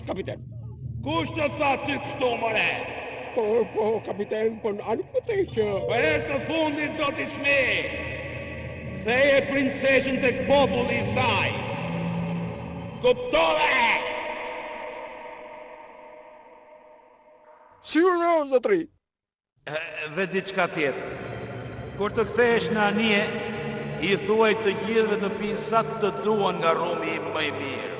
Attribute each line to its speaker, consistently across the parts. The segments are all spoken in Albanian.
Speaker 1: kapiten.
Speaker 2: Kush të tha ty kështu, more?
Speaker 1: Po, po, kapiten, po a nuk më the që...
Speaker 2: Për herë të fundit, zoti Smith! Ktheje princeshën tek populli i saj! Kuptove?
Speaker 1: Si urdhëron, zotëri?
Speaker 2: Dhe diçka tjetër. Kur të kthehesh në anije, i thuaj të gjithëve të pinë sa të duan nga rumi im më i mirë.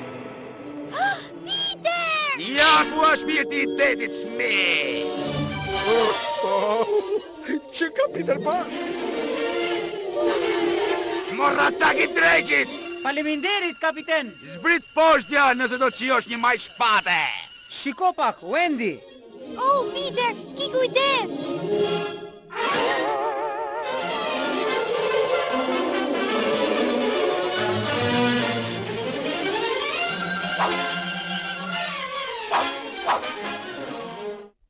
Speaker 3: Peter!
Speaker 2: Ja ku është shpirti i detit, Smith!
Speaker 1: Oh, që ka Peter Pan?
Speaker 2: Morracak i dreqit!
Speaker 4: Faleminderit, kapiten!
Speaker 2: Zbrit poshtë djalë nëse do të shijosh një majë shpate!
Speaker 4: Shiko pak, Wendy!
Speaker 3: Oh, Peter, ki kujdes!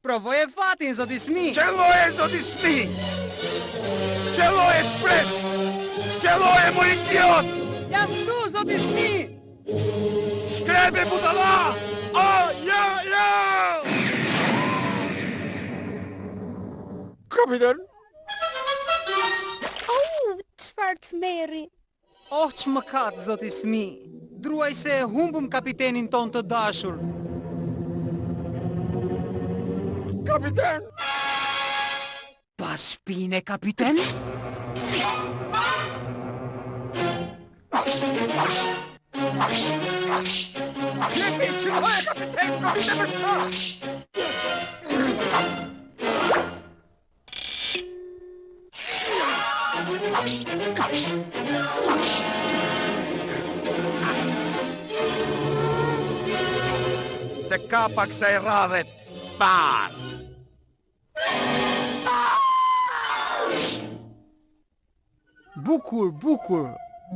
Speaker 4: Provoje fatin, zoti Smith!
Speaker 2: Qëlloje, zoti Smith! Qëlloje, shpres! Qëlloje, mor idiot!
Speaker 4: Jam këtu, zoti Smith!
Speaker 2: Shkrepe, budalla! Oh, ja, ja!
Speaker 1: Kapiten!
Speaker 3: Oh, çfarë tmerri!
Speaker 4: Oh, ç'mëkat, zoti Smith! Druaj se e humbëm kapitenin tonë të dashur.
Speaker 1: Kapiten!
Speaker 4: Pas shpine, kapiten?
Speaker 1: Jepi, qëlloje, kapiten! Kapiten për shkak!
Speaker 2: Të kapa kësaj radhe parë.
Speaker 4: Bukur, bukur.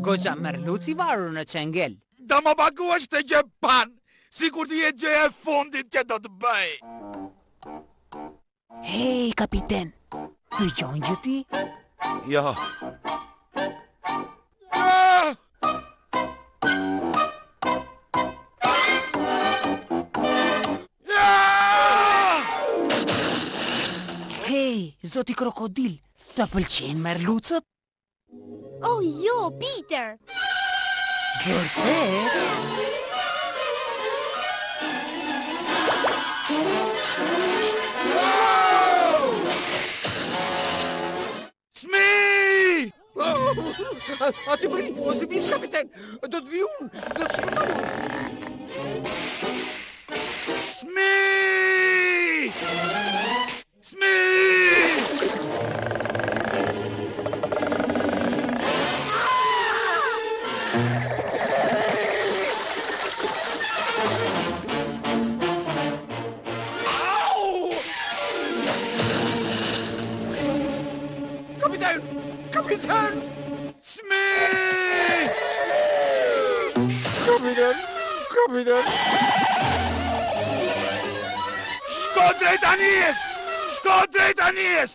Speaker 4: Goxha merluc i varur në çengel.
Speaker 2: Do më paguash këtë gjë Pan, sikur të jetë gjëja e fundit që do të bëj.
Speaker 4: Hej, kapiten, dëgjon gjë ti?
Speaker 2: Jo. Ah!
Speaker 4: Hej, zoti krokodil, të pëlqejnë merlucët?
Speaker 3: Oh, jo, Peter!
Speaker 4: Vërtet?
Speaker 2: Smith!
Speaker 1: Aty bëri, mos lëviz kapiten. Do të vi unë, do të shpëtoj unë.
Speaker 2: Smith! Smith! Au!
Speaker 1: Kapiten! Kapiten!
Speaker 2: Smith!
Speaker 1: Kapiten! Kapiten!
Speaker 2: Shko drejt anijes! Shko drejt anijes!